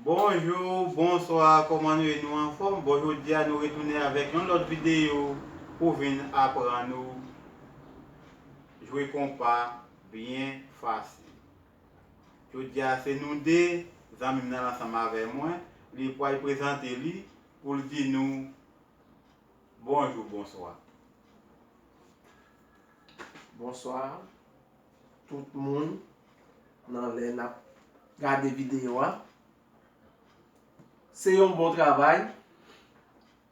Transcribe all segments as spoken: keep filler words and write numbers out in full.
Bonjou, bonswa, kòman nou ye? Nou anfòm? Bon, jodi a nou retounen avèk yon lòt videyo pou vin aprann ou jwe konpa byen fasil. Jodi a se nou de, zanmi m nan ansanm avè mwen, li pral prezante li pou l di nou bonjou, bonswa. Bonswa tout moun nan lè n ap gade videyo a. Se yon bon travay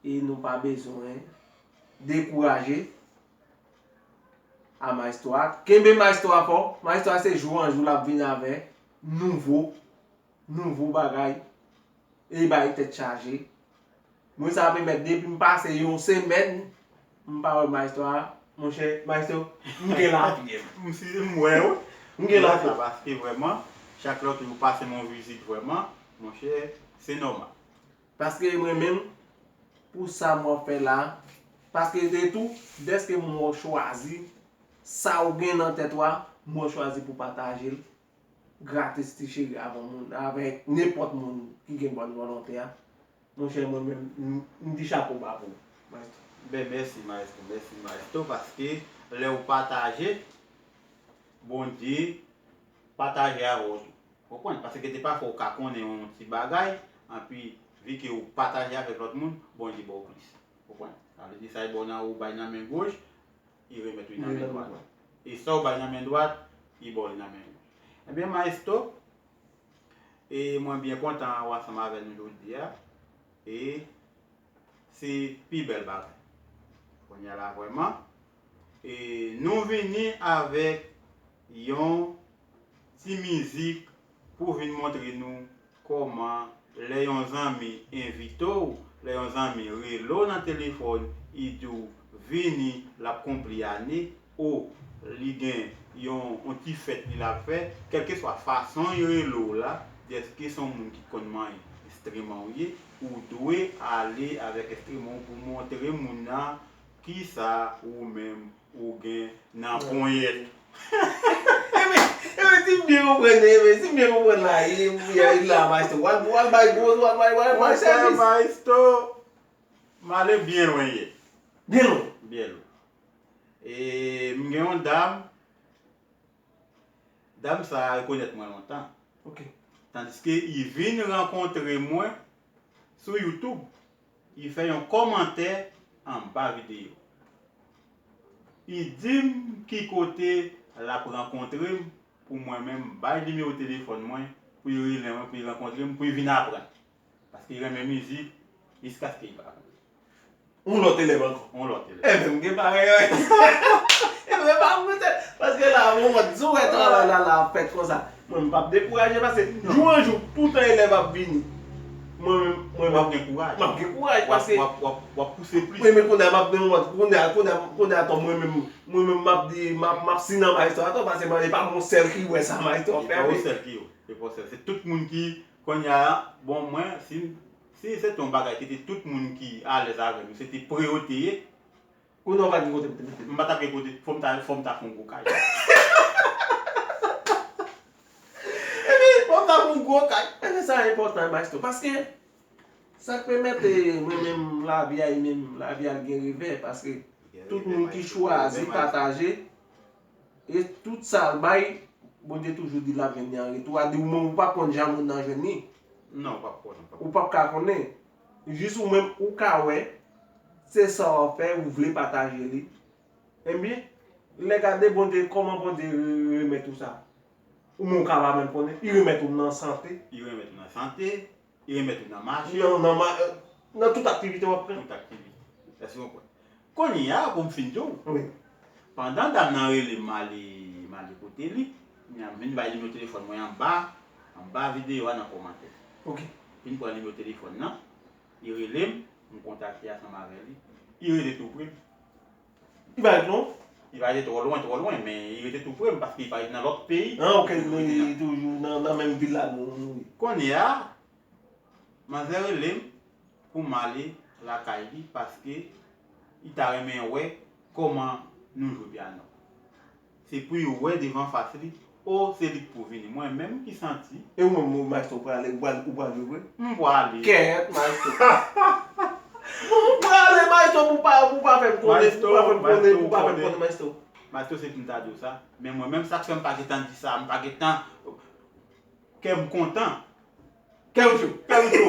e nou pa bezwen dekouraje a maestro a. Kenbe maestro a fò. Maestro a se jou an jou l ap vin avè nouvo, nouvo bagay. E li bay tèt chaje. Mwen sa ap mèt depi m pase yon semèn m pa wè maestro a, monchè, maestro, m gen lapyè. M si m wè w. M gen lapyè. Paske vrèman, chak lòt ou pase m yon vizit vrèman, monchè, se nòmal. Paske mwen menm, pou sa m wè w fè la, paske se tou, dèske m wè w chwazi sa ou gen nan tèt ou a, m wè w chwazi pou pataje l gratis ti cheri avè moun, avèk nenpòt moun ki gen bòn volonte a. Monchè, mwen menm, m, m di chapo ba pou ou, maestro. Ben, mèsi, maestro, mèsi, maestro, paske lè ou pataje, Bondye pataje avè w tou. Konprann? Paske te pafwa ou ka konnen yon ti bagay, anpi, vi ke ou pataje avèk lòt moun, Bondye ba w plis. Konprann? Sa vle di sa li ba w nan, ou bay nan men goch, li remèt ou nan men dwat. E sa ou bay nan men dwat, li ba w li nan men goch. Ebyen, maestro, e mwen byen kontan wè ansanm avè nou jodi a. E se pi bèl bagay. Kounye a la vrèman, e nou vini avèk yon ti mizik pou vin montre nou kòman lè yon zanmi envite w, lè yon zanmi rele w nan telefòn, li di w vini, l ap konpli ane, o li gen yon, yon ti fèt li l ap fè, kèlkeswa fason li rele w la, dèske se yon moun ki konn manyen enstriman w ye, ou dwe ale avèk enstriman w pou montre moun nan kisa ou menm ou gen nan ponyèt. Ebyen, ebyen, si m byen konprann, ebyen, si m byen konprann la, e, e, e la, maestro, w al, w al bay gwo, w al bay, w al bay sèvis. Maestro, m ale byen lwen yè. Byen lwen. Byen lwen. E m gen yon dam, dam sa a rekonèt mwen lontan. Ok. Tandiske li vin rankontre mwen sou YouTube. Li fè yon kòmantè anba videyo. Li di m ki kote l ap rankontre m pou mwen menm bay nimewo telefòn mwen pou li rele mwen, pou li rankontre m, pou li vin aprann. Paske li renmen mizik, jiskaske li pa konn. Yon lòt elèv ankò. Yon lòt elèv. Ebyen, m gen parèy, wi. Ebyen, pa mwen tèt. Paske la, mwen, mwen, di w wè travay la, la ap fèt konsa. Mwen, m p ap dekouraje, paske jou an jou, toutan elèv ap vini. Mwen, mwen, W ap gen kouraj. M ap gen kouraj, paske W ap, w ap, w ap pouse plis. Mwen, men kounye a, m ap gen yon lòt, kounye a, kounye a, kounye a, atò, mwen menm, mwen menm, m ap di, m ap, m ap si nan maestro, atò, paske mwen, e pa mwen sèl ki wè sa, maestro, E pa ou sèl ki yo. E pa ou sèl. Se tout moun ki, kounye a, bon, mwen, si, si se te yon bagay ki te tout moun ki alèz avè m, se te pre yo te ye, Ou non, pa gen kote pou te mete. M pa t ap gen kote, fò m ta, fò m ta fè yon gwo kay. Ebyen, fò m ta fè yon gwo kay. Ebyen, sa enpòtan, maestro, paske sa k pèmèt, eh, mwen menm, lavi a, li menm, lavi a, li gen revè, paske tout moun ki chwazi pataje, e tout sa l bay, Bondye toujou di l ap jwenn li an retou. A di w menm ou pa konn jan moun nan jwenn li. Non, ou p ap konnen. Ou p ap ka konnen. Jis ou menm ou ka wè, se sa w ap fè, ou vle pataje li. Ebyen, lè gade Bondye, kòman Bondye re- remèt ou sa? Ou menm ou ka pa menm konnen, li remèt ou nan sante. Li remèt ou nan sante, li remèt ou nan mache. Nan, nan, ma- nan tout aktivite w ap fè. Tout aktivite. Èske w konprann? Kounye a, pou m fin di w, Wi. Pandan dam nan rele m, m ale, m ale kote li, m vin bay nimewo telefòn mwen anba, anba videyo a nan kòmantè. Ok. Vin pran nimewo telefòn nan, li rele m, m kontakte ansanm avè li. Li rete tou pre m. Li pa rete lwen? Li pa rete twò lwen, twò lwen, men li rete tou pre m paske li pa rete nan lòt peyi. Ah, ok, li toujou nan, nan menm vil la nou, nou ye. Kounye a, Manzè rele m pou m ale lakay li paske li ta renmen wè kòman nou jwe pyano. Se pou yo wè devan fas li O, se li k pou vini. Mwen menm ki santi. E ou menm, ou, Maestro, ou prale, ou pral, ou pral jwe vre? M prale. Kèt, Maestro. Ou prale, Maestro, pou pa, pou pa fè m konnen, pou pa fè m konnen, pou pa fè m konnen, Maestro. Maestro, se pou m ta di w sa. Men mwen menm, sa k fè m pa gentan di sa, m pa gentan. Kè m kontan. Kè m cho. Kè m cho.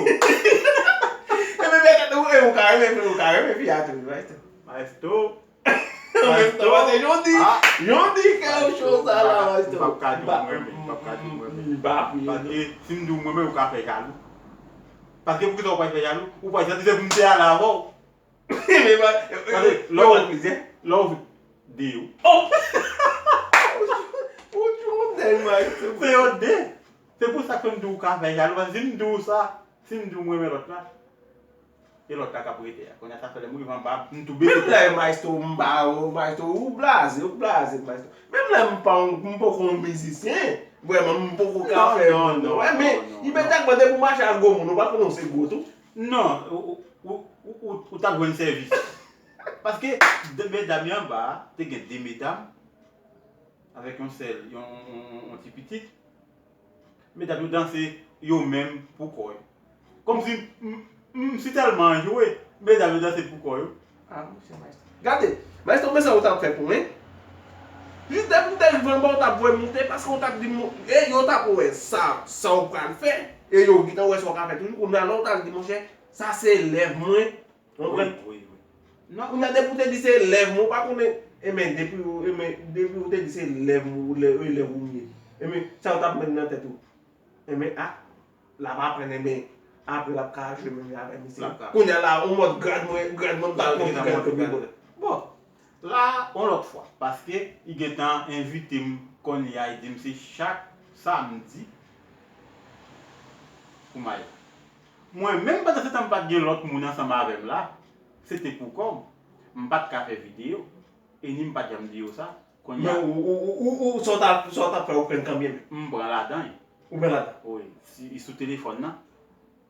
E men, men, ou, e ou ka renmen, ou ka renmen fi a tou, Maestro. Maestro. Maestro, se Jondi. Jondi kè w cho sa la, Maestro. M p ap ka di w mwen renmen, m p ap ka di w mwen renmen. Paske si m di w mwen renmen, ou ka fè jalou. Paske poukisa ou pral fè jalou? Ou pral santi se pou m te ale avè w. Men pa, paske lè w, lè w deyò. Oh! Ou tchon nèg, Maestro. Se yo de. Se pou sa ke m di w ou ka fè jalou, paske si m di w sa, si m di w mwen renmen lòt la, e lòt la k ap rete a. Kounye a sa fè lè m rive anba, m tou bese tèt. Menm lè Maestro m ba ou, Maestro, ou blaze, ou blaze, Maestro. Menm lè m pa, m poko yon mizisyen, vrèman, m poko ka fè moun nan. Wè, men, imedya kman depi w mache ak gwo moun, ou pa konnen w se gwo tou. Non, ou, ou, ou, ou, ou, ou t ap jwenn sèvis. Paske, de medam yo anba a, te gen de medam, avèk yon sèl, yon, yon, yon, yon ti pitit. Medam yo danse yo menm pou kò yo. Kòmsi m, m, m sitèlman jwe, medam yo danse pou kò yo. Ah, monchè, Maestro. Gade, Maestro, men sa ou t ap fè pou mwen. Jis depi m te rive anba, ou t ap voye monte, paske ou t ap di m, e yo t ap wè sa, sa ou pral fè, e yo gentan wè sa ou ka fè toujou, kounye a la, ou t al di, monchè, sa se lèv mwen, Konprann? Wi, wi, wi. Non, kounye a depi w te di se lèv mwen, ou pa konnen. Enben, depi w, enben, depi w te di se lèv mwen, ou lè, e lèv ou m ye. Enben, sa w t ap mennen nan tèt ou. Enben, a, l ap aprann, enben, apre l ap ka jwe menm jan avè misye. L ap ka. Kounye a la, yon mòd grad mwen, grad mwen, m pa t konn ki grad ke m ye. Bon. La, yon lòt fwa, paske li gentan envite m kounye a, li di m se chak samdi pou m al la. Mwen menm, pandan se tan m pa t gen lòt moun ansanm avè m la, se te pou kò m. M pa t ka fè videyo, e ni m pa t janm di yo sa. Kounye a. Men ou, ou, ou, ou, ou, sa w t ap, sa w t ap fè, ou pran kanmenm? M pran ladan l. Ou pran ladan? Wi, si, sou telefòn nan.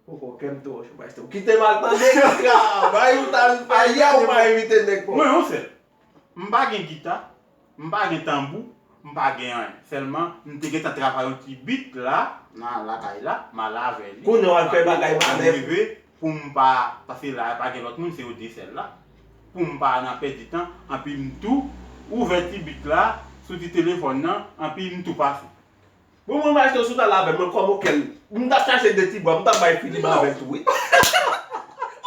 Poko, kè m twò cho, maestro. Kite m al tande travay ou t al fè yè, ou pa envite nèg pou. Mwen, yon sèl. M pa gen gita, m pa gen tanbou, m pa gen anyen. Sèlman, m te gentan travay yon ti bit la, nan lakay la, m al avè li. Kounye a w al fè bagay malè. Pou m pa, paske la, pa gen lòt moun, se yo de sèl la. Pou m pa nan pèdi tan, anpi m tou ouvè ti bit la, sou ti telefòn nan, anpi m tou pase. Bon, mwen, maestro, si w t al avè m, mwen, kòm okèl, m t ap chache de ti bwa, m t ap bay Filiba avè l tou, wi.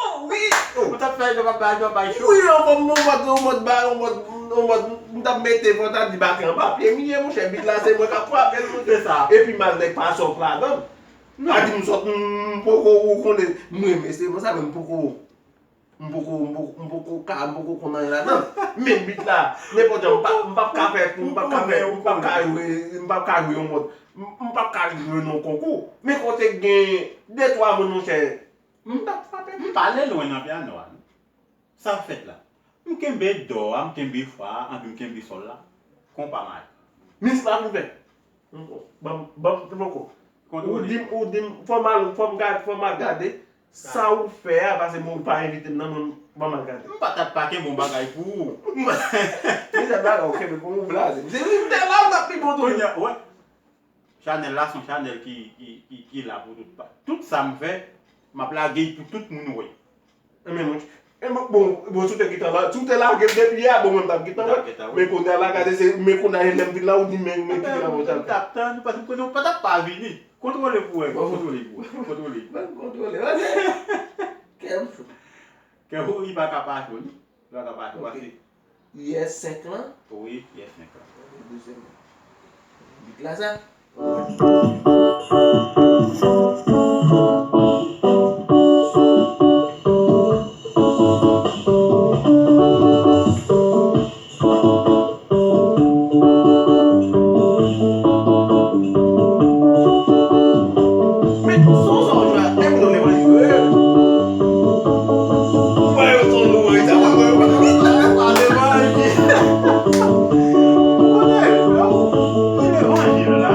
Oh, wi! Ou t ap fè, w ap bay, w ap bay cho? Wi, yon mòd, yon mòd, yon mòd, ba, yon mòd, yon mòd, m t ap mete, fò w ta di, baken anba pye m ye, monchè, bit la, se mwen k ap frape l, monchè. Se sa. Epi m al nèg pa sòt ladan l. Non. A di m sòt, m, m poko, ou konnen, m renmen, se mwen sa, men m poko. M poko, m poko, m poko ka, m poko konn anyen ladan l. Men bit la, nenpòt jan, m p ap, m p ap ka fè, m p ap ka fè, m p ap ka jwe, m p ap ka jwe yon mòd, m, m p ap ka jwe nan konkou. Men kote gen de twa moun, monchè, m t ap frape. M p ale lwen nan pyano a, non. Sa k fèt la? M kenbe do a, m kenbe fa a, anpi m kenbe sòl la. Konpa mayi. Mizik la fin fèt. Ban m, ban m, poko. Ou di m, ou di m, fò m al, fò m gade, fò m al gade sa ou fè a, paske mwen ou pa envite m nan, mwen ban m al gade. M pa t ap pake bon bagay pou ou. Mizè bagay, ok, men pou ou blaze. Se li m te la, ou t ap pi bon tou. Kounye a, wè. Chanèl la se yon chanèl ki, ki, ki, ki la pou tout pa. Tout sa m fè, m ap lage l pou tout moun wè. Enben, mwen, enben, bon, bon, si w te gentan la, si w te lage l depi yè a, bon, mwen, m t ap gentan wè. Men kounye a la, gade, se, men kounye a, lè m vin la, ou di, men, men, kite la, mwen, m t ap tann, paske m konnen w pa t ap pa vini. Kontwole pou wè, kontwole pou wè, kontwole. Mwen, kontwole, wè. Kè m cho. Kè m cho, li pa ka pa cho, li. Li pa ka pa cho, paske. U S senk lan? Wi, U S senk lan. Dezyèm. Bit la sa? Men son sa w jwe a, e moun yo leve yo. Ou wè yo son lou, wi, sa w wè yo. Pale, pale. Ou konnen, non? Levanjil la.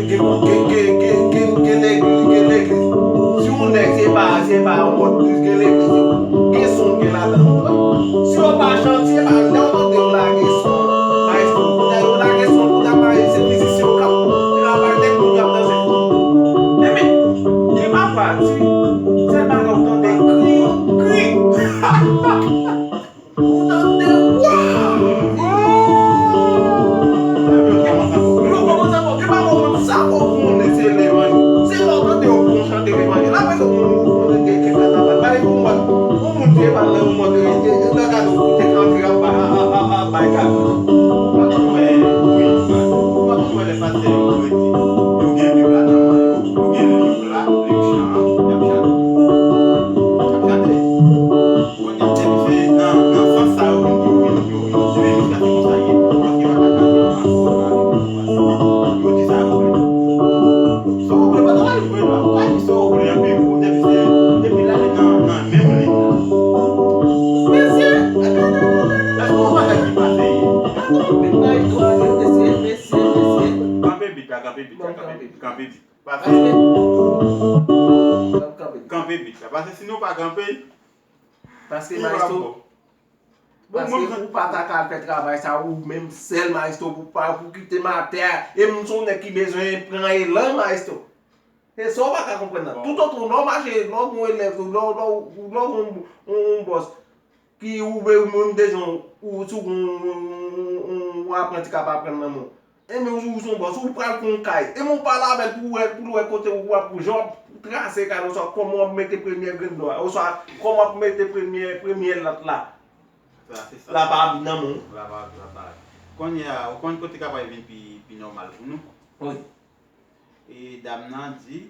gen, gen, gen, gen, gen, gen, gen legliz, gen legliz. Si yon nèg se pa, se pa yon mòd, gen legliz, gen son, gen ladan. Si yo pa chante, se pa lè w tande yo lage son. Maestro, kounye a yo lage son, kounye a se mizisyen yo k ap travay, nèg moun k ap danse. Ebyen, e pa pati, sèl bagay ou tande kri, kri. Ou tande, waw! Yo kòmanse a fò. Yo kòmanse a fò. Gen bagay ou menm sa fò ou konnen se levanjil. Se lè w tande yo pou yon chante levanjil. Apre sa, ou konnen gen, gen kanaval. Bay pou mwen. Yon moun te pale yon mòd, e, e, e, lè gade ou te kanpe ap, ap, ap, ap bay kado. Ou pa konn wè, wi, ou pa konn wè lè pastè yo rete. Yo gen Bib la nan men yo. Yo gen liv la, liv chan an. Y ap chante. Y ap chante. Kounye a, se, se nan, nan sans sa yo vin, yo vin, yo vin. Se menm sa se konsa ye. Paske yo pa ka kante ankò nan yo di sa yo vle. Sa w vle, pa travay vre la. Ou ka di sa w vle, anpi ou depi se, depi l ale nan, nan menm liy la. Mesye, èske yon bagay ki pase ye? Kanpe bit la, kanpe bit la, kanpe bit. Kanpe bit. Pase. Kanpe bit la. Pase si nou pa kanpe, paske maestro, paske ou pa ta ka al fè travay sa ou menm sèl maestro pou pa pou kite m atè a. E m se yon nèg ki bezwen pran elan maestro. E sa ou pa ka konprann nan. Tout otan lè w mache, lè w gon elèv, lè w, lè w, lè w gon yon, yon bòs ki ou, ou menm deja ou, si w gon yon, yon, yon, yon apranti k ap aprann nan men w. Ebyen, ou, ou se yon bòs, ou pral fè yon kay. Ebyen, ou pale avè l pou wè, pou l wè kote ou ap, jan w ap trase kay la, oswa kòman w ap mete premye grenn bò a, oswa kòman w ap mete premye, premye lant la. Sa, se sa. La pa vin nan men w. La pa, la pa. Kounye a, ou konn kote kapab vin pi, pi nòmal pou nou. Wi. E dam nan di,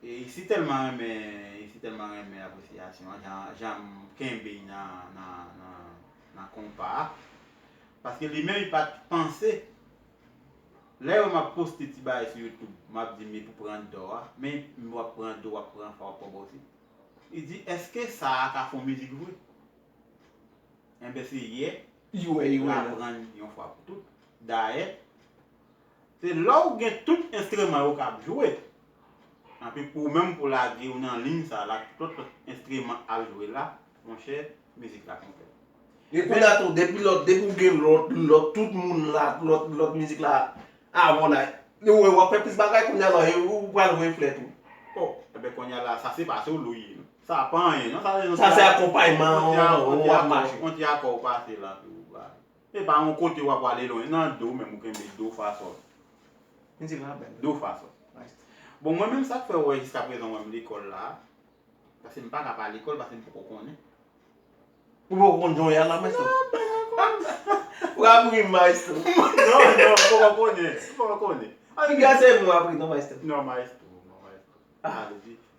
E, Isi tèlman renmen, Isi tèlman renmen apresyasyon an, jan, jan m kenbe nan, nan, nan, nan konpa a. Paske li menm, li pa t panse. Lè yo m ap poste ti bagay sou YouTube, m ap di, "Men pou pran do a." Men w ap pran do, w ap pran fa, w ap pran bòsi. Li di, "Èske sa a ka fè yon mizik vre?" Enben, se yè l aprann yon fwa pou tout. Dayè, se lè w gen tout enstriman yo k ap jwe. Anpi pou ou menm pou lage w nan liy sa la, tout lòt enstriman ap jwe la, monchè, mizik la konplè. E kounye a tou, depi lòt, depi w gen lòt, lòt, tout moun la, lòt, lòt mizik la, avan la, ou wè, w ap fè plis bagay kounye a la, e ou pral reflè tou. Oh, enben kounye a la, sa se pa solo ye, non. Sa pa anyen, non. Sa se, sa se akonpayman, on, on ti akò, on ti akò w pase la, tou, ba. E pa yon kote w ap prale lwen, nan do menm ou kenbe do fa sòl. Mizik la bèl. Do fa sòl. Bon, mwen menm sa k fè w wè jiska prezan mwen m lekòl la, paske m pa ka pa lekòl, paske m poko konnen. Ou poko konn jan w ye a la, maestro? Non, m poko konnen. W ap ri, maestro. Non, non, m poko konnen. M poko konnen. Piga se mwen w ap ri, non, maestro? Non, maestro, non, maestro. Ah. Sa vle di,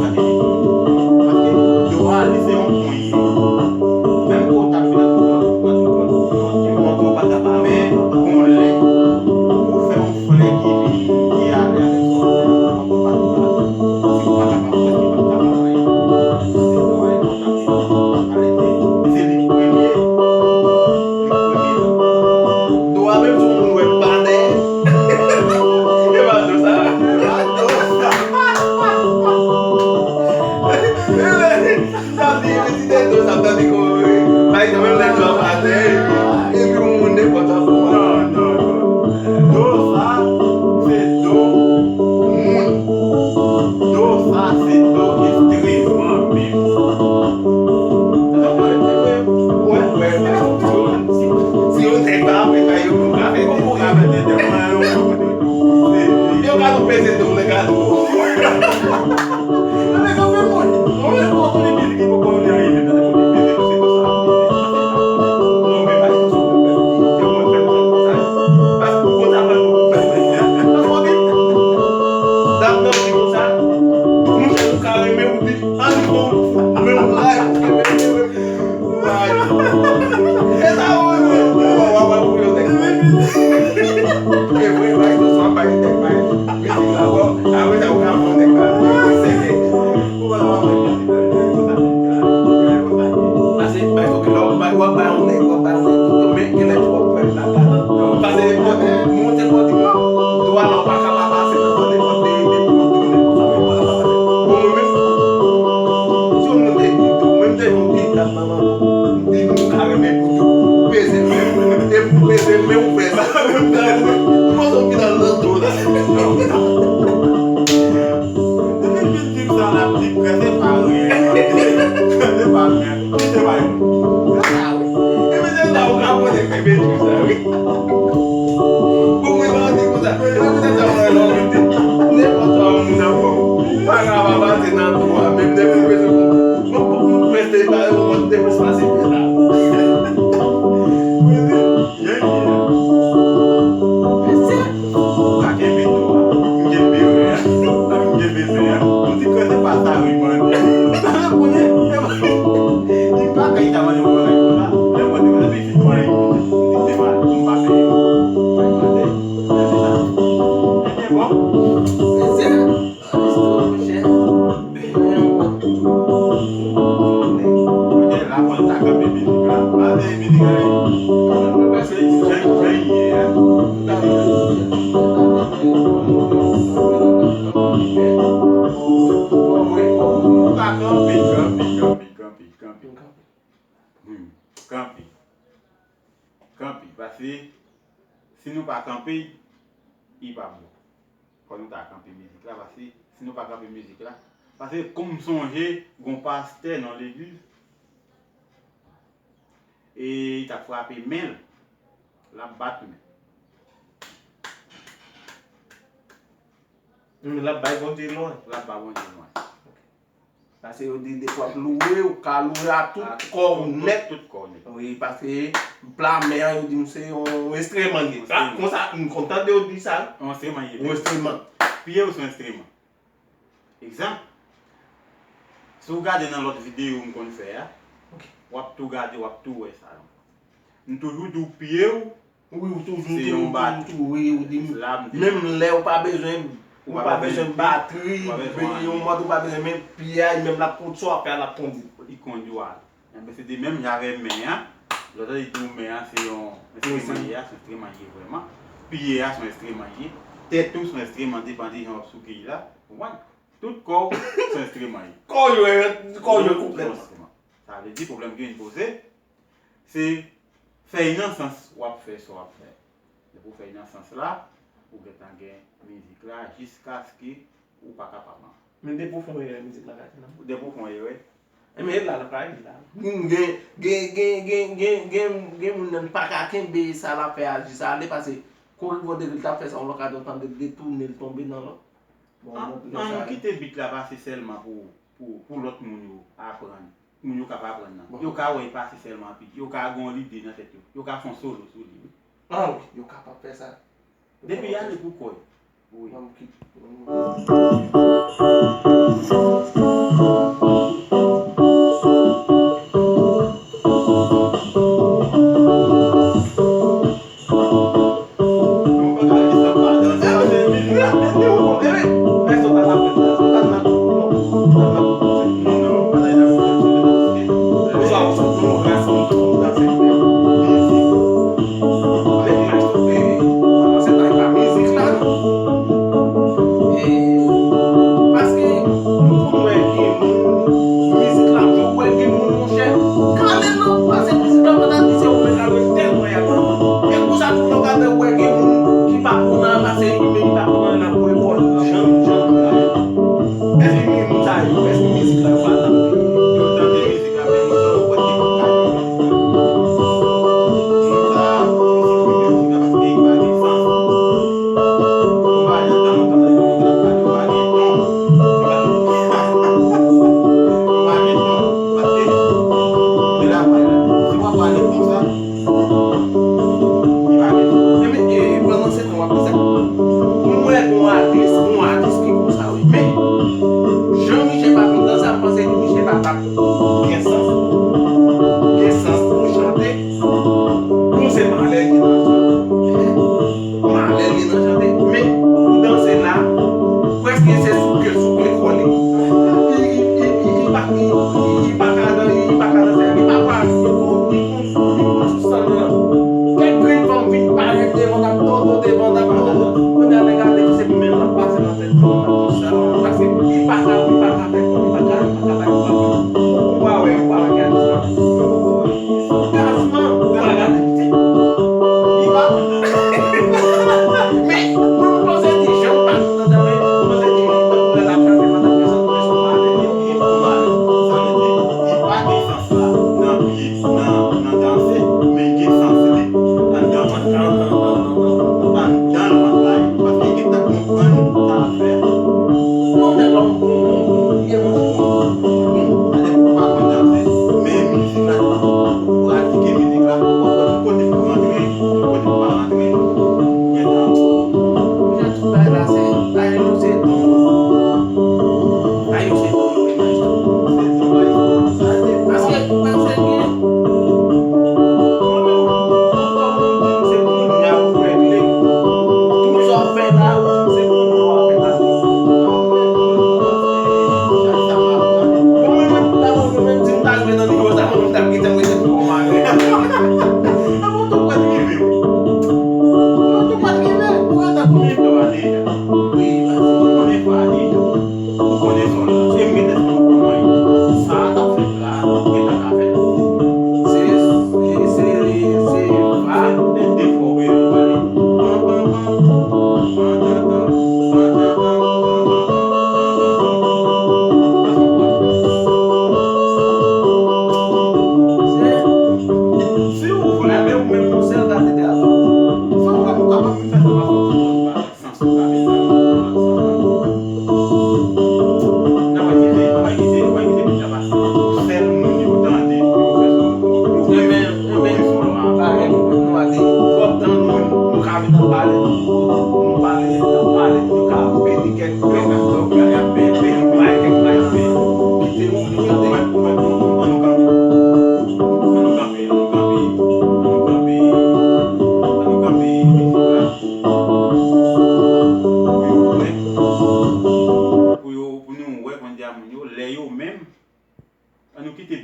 Paske do a, li se yon pon li ye. Menm ke w ta fè nan tout lòt, nan tout lòt, nan tout lòt, ou pa kapab. Men, gon lè, ou fè yon flè ki vin, ki ale avèk sa w fè a, ou pa kapab. Si ou pa kapab, ou pa kapab. Se yon bagay enpòtan. Se li k premye. Li k premye. Do a menm, si yon moun wè l pa dèyè. E pa do sa. E pa do sa. Sa di, epi ti tèt do sa, sa di ko, pa egzanp, menm lè do a pa atè, epi, epi yon moun nenpòt ap pran. Non, non, non. Do sa, se do moun. Do sa, se do estresan menm. Wè, wè, wè, si, si yo te pa fè sa, yo pou ka fè, pou ka fè tèt. Yo ka tou peze do, lè ka tou. Kanpe, kanpe. Hmm. Kanpe. Kanpe. Paske si nou pa kanpe, li p ap bon. Fò nou ta kanpe mizik la, paske si nou pa kanpe mizik la, paske kou m sonje, gon pastè nan legliz, e li t ap frape men l, l ap bat men. Men l ap bay Bondye lwen. L ap bay Bondye lwen. Paske yo di depi w ap louwe, ou ka louwe a tout kò w nèt. Tout kò w nèt. Wi, paske pla men an, yo di m se yon enstriman li ye. Konsa, m konn tande yo di sa. Yon enstriman li ye. Yon enstriman. Pye w se yon enstriman. Egzanp, si w gade nan lòt videyo m konn fè a, w ap tou gade, w ap tou wè sa. M toujou di w pye w, wi, ou toujou, se yon batri. Wi, ou di m, menm lè ou pa bezwen, ou pa bezwen batri, yon mòd ou pa bezwen, men pye a, li menm l ap kont sa w ap fè a, l ap kondi. Li kondi w ale. Enben, se de menm jan avèk men an. Lòt la, li di w men an, se yon enstriman li ye a, se yon enstriman li ye vrèman. Pye a, se yon enstriman li ye. Tèt ou, se yon enstriman, depann de jan w ap souke l la. Ou konprann? Tout kò w, se yon enstriman li ye. Kò w yo, kò w yo konplètman. Sa vle di, pwoblèm ki vin poze, se fè l nan sans w ap fè sa w ap fè. Depi w fè l nan sans la, ou gentan gen mizik la jiskaske ou pa kapab ankò. Men depi w fè yon erè, mizik la ka di nan. Depi w fè yon erè. Enben, e la, l ap rive la. Gen, gen, gen moun nan pa ka kenbe sa l ap fè a jis ale, paske korivò depi l t ap fè sa, yon lòt kadò tande l detounen l tonbe nan lòt. Bon, an, an nou kite beat la pase sèlman pou, pou, pou lòt moun yo aprann. Moun yo ka pa aprann nan. Yo ka wè l pase sèlman, epi yo ka gen yon lide nan tèt yo. Yo ka fè yon solo sou li, wi. An wi, yo kapab fè sa. Depi y ale pou kò yo. Wi. Ban m kite. Paske nou konn wè gen moun, mizik la ap jwe, wè gen moun, monchè, kale nan pase mizik la, pandan di se ou menm k ap jwe tèl mwen y ap jwe. E konsa tou lè w gade, ou wè gen moun ki pa konn anyen, pase li menm li pa konn anyen, l ap voye kò l jan, jan, jan. Èske gen moun sa yo, èske mizik la yo pa tande? Yo tande mizik la, men moun sa yo pa tande. Ebyen, e, pandan se tan w ap di sa, m wè gon atis, gon atis ki konsa, wi. Men, jan Michel pa konn danse, m panse ke Michel pa t ap gen sans, gen sans pou chante. Bon, se malè li nan chante. Malè li nan chante. Men, pou danse la, prèske se souke, souke kò li. Li, li, li, li, li pa, li, li, li pa ka dan-, li, li pa ka danse. Li pa pral, li pou, li pou, li pou sou sèn nan. Kèk grenn fanm vin parèt devan, t ap dodo devan, t ap dodo. Kounye a, lè gade, se men l ap pase nan tèt fanm nan konsa. Paske li pa ka, li pa ka fè kò, li pa ka, li pa ka bay kò. Ou pa wè,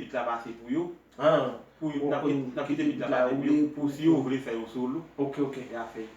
bit la pase pou yo. Ah, pou yo, n ap kite bit la pase pou yo, pou si yo vle fè yo solo, ok, ok, y a fè.